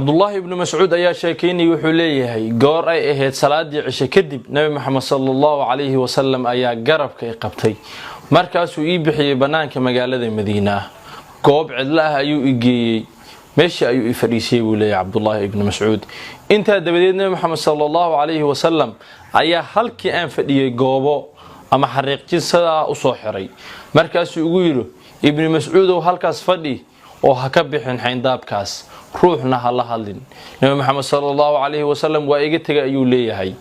Cabdullaahi Ibnu Mascuud ayaa sheekaynayay. Wuxuu leeyahay, goor ay ahayd salaadii cishe kadib, Nabi Maxamed sala Allahu calayhi wasalam ayaa garabka i qabtay. Markaasuu ii bixiyey bannaanka magaalada Madiina. Goob cidlo ah ayuu i geeyey, meeshii ayuu i fadhiisiyey, buu leeyahay Cabdullaahi Ibnu Mascuud. Intaa dabadeed Nabi Maxamed sala Allahu calayhi wasalam ayaa halkii aan fadhiyey goobo ama xariiqjin sidaa usoo xiray. Markaasuu igu yidhi: "Ibnu Mascuudow, halkaas fadhi oo ha ka bixin xayndaabkaas, ruuxna ha la hadlin." Nabi Maxamed sala Allahu calayhi wasalam waa iga tegay, ayuu leeyahay.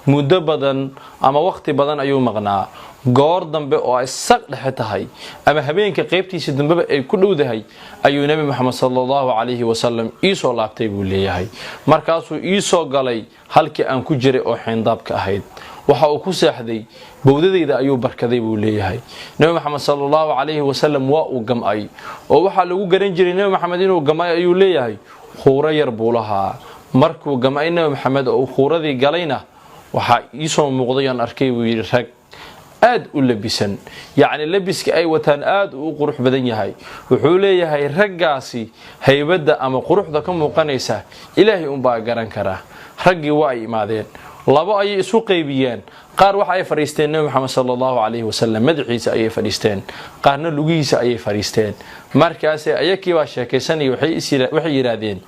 Muddo badan ama waqti badan ayuu maqnaa. Goor dambe oo ay saq dhexe tahay ama habeenka qaybtiisa dambeba ay ku dhowdahay ayuu Nebi Maxamed sala Allahu calayhi wasalam iisoo laabtay, buu leeyahay. Markaasuu iisoo galay halkii aan ku jiray oo xayndaabka ahayd. Waxa uu ku seexday bowdadayda ayuu barkaday, buu leeyahay. Nebi Maxamed sala Allahu calayhi wasalam waa uu gam'ay, oo waxaa lagu garan jiray Nebi Maxamed inuu gam'ay, ayuu leeyahay. Khuuro yar buu lahaa. Markuu gam'ay Nebi Maxamed oo uu khuuradii galayna, waxaa iisoo muuqday oon arkay, buu yidhi, rag aad u labisan, yacni labiska ay wataan aad uu u qurux badan yahay. Wuxuu leeyahay, raggaasi haybadda ama quruxda ka muuqanaysa Ilaahay unbaa garan karaa. Raggii waa ay imaadeen. Labo ayay isu qaybiyeen. Qaar waxa ay fadhiisteen Nebi Maxamed sala Allahu calayhi wasalam madaxiisa ayay fadhiisteen, qaarna lugihiisa ayay fadhiisteen. Markaase ayakii baa sheekaysanaya. Waxay yidhaahdeen,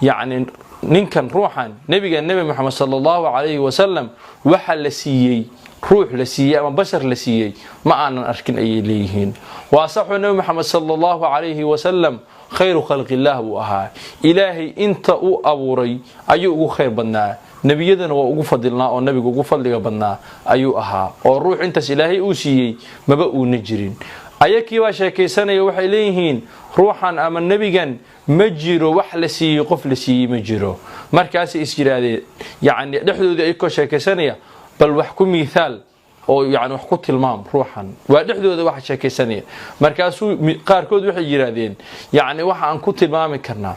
yacni ninkan ruuxan nebiga, Nebi Maxamed sala Allahu calayhi wasalam, waxa la siiyey ruux la siiyey ama bashar la siiyey ma aanan arkin, ayay leeyihiin. Waa saxuu, Nebi Maxamed sala Allahu calayhi wasalam khayru khalqillaah buu ahaa. Ilaahay inta uu abuuray ayuu ugu khayr badnaa, nebiyadana waa ugu fadilnaa, oo nabigu ugu fadliga badnaa ayuu ahaa, oo ruux intaas Ilaahay uu siiyey maba uuna jirin. Ayakii baa sheekaysanaya. Waxay leeyihiin, ruuxan ama nebigan ma jiro wax la siiyey, qof la siiyey ma jiro. Markaasay is yidhaahdeen, yacni dhexdoodii ayakoo sheekaysanaya, bal wax ku miithaal oo yani wax ku tilmaam ruuxan. Waa dhexdooda waxa sheekaysanaya. Markaasuu qaarkood waxay yidhaahdeen, yacni waxa aan ku tilmaami karnaa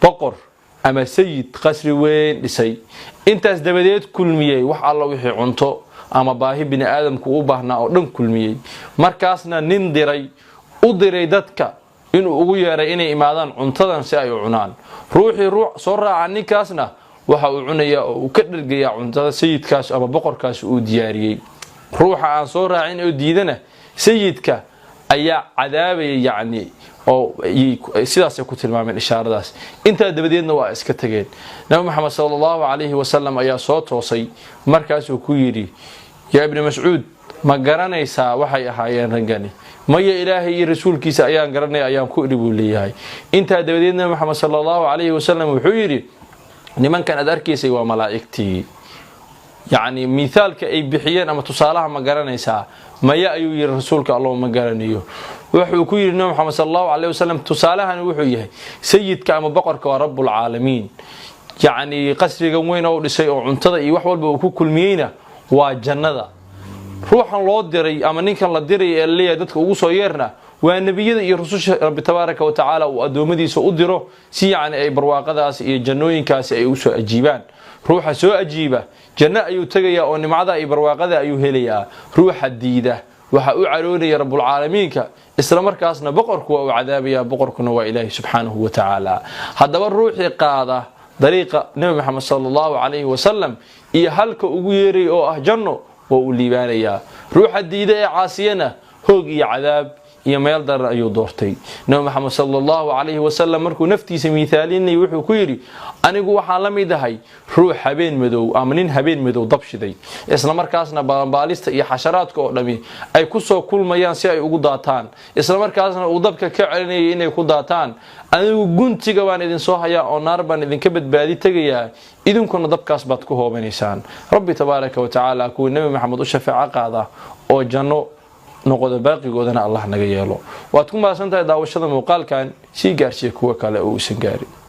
boqor ama sayid qasri weyn dhisay, intaas dabadeed kulmiyey wax alla wixii cunto ama baahi bini aadamku u baahnaa oo dhan kulmiyey. Markaasna nin diray, u diray dadka inuu ugu yeeray inay imaadaan cuntadan si ay u cunaan. Ruuxii ruux soo raaca ninkaasna waxa uu cunayaa oo uu ka dhergayaa cuntada sayidkaas ama boqorkaas uu diyaariyey. Ruuxa aan soo raacin oo diidana, sayidka ayaa cadaabaya. Yacni oo sidaasay ku tilmaameen ishaaradaas. Intaa dabadeedna waa iska tageen. Nabi Maxamed sala Allahu calayhi wasalam ayaa soo toosay. Markaasuu ku yidhi: "Yaa Ibni Mascuud, ma garanaysaa waxay ahaayeen raggani?" "Maya, Ilaahay iyo rasuulkiisa ayaan garanaya," ayaan ku idhi, buu leeyahay. Intaa dabadeed Nabi Maxamed sala Allahu calayhi wasalam wuxuu yidhi: "Nimankan aad arkaysay waa malaa'igtii. Yacni mithaalka ay bixiyeen ama tusaalaha ma garanaysaa?" "Maya," ayuu yidhi, "Rasuulka Allow, ma garanayo." Wuxuu ku yidhi Nabi Maxamed sala Allahu calayhi wasalam: "Tusaalahani wuxuu yahay, sayidka ama boqorka waa Rabbulcaalamiin. Yacni qasrigan weyn oo dhisay oo cuntada iyo wax walba uu ku kulmiyeyna waa jannada. Ruuxan loo diray ama ninkan la diray ee laleeyahay dadka ugu soo yeerna waa nebiyada iyo rususha Rabbi tabaaraka wa tacaala uu addoommadiisa u diro, si yacni ay barwaaqadaas iyo jannooyinkaasi ay usoo ajiibaan. Ruuxa soo ajiiba janno ayuu tegayaa oo nimcada iyo barwaaqada ayuu helayaa. Ruuxa diida waxa u caroonaya Rabbulcaalamiinka, isla markaasna boqorku waa uu cadaabaya. Boqorkuna waa Ilaahi subxaanahu wa tacaala. Haddaba ruuxii qaada dariiqa Nebi Maxamed sala Allahu calayhi wasalam iyo halka ugu yeeray oo ah janno, waa uu liibaanayaa. Ruuxa diida ee caasiyana, hoog iyo cadaab iyo meel daran ayuu doortay." Nabi Maxamed sala Allahu calayhi wasalam markuu naftiisa miithaalinayay, wuxuu ku yidhi: "Anigu waxaan la mid ahay ruux habeen madow ama nin habeen madow dab shiday, isla markaasna balanbaalista iyo xasharaadka oo dhami ay ku soo kulmayaan si ay ugu daataan, isla markaasna uu dabka ka celinayay inay ku daataan. Anigu guntiga baan idinsoo hayaa oo naar baan idinka badbaadi tegayaa, idinkuna dabkaas baad ku hoobanaysaan." Rabbi tabaaraka wa tacaala kuwii Nebi Maxamed u shafeeco qaada oo janno noqoda baaqigoodana Allah naga yeelo. Waad ku mahadsan tahay daawashada muuqaalkan. Sii gaarsiiya kuwa kale oo uusan gaarin.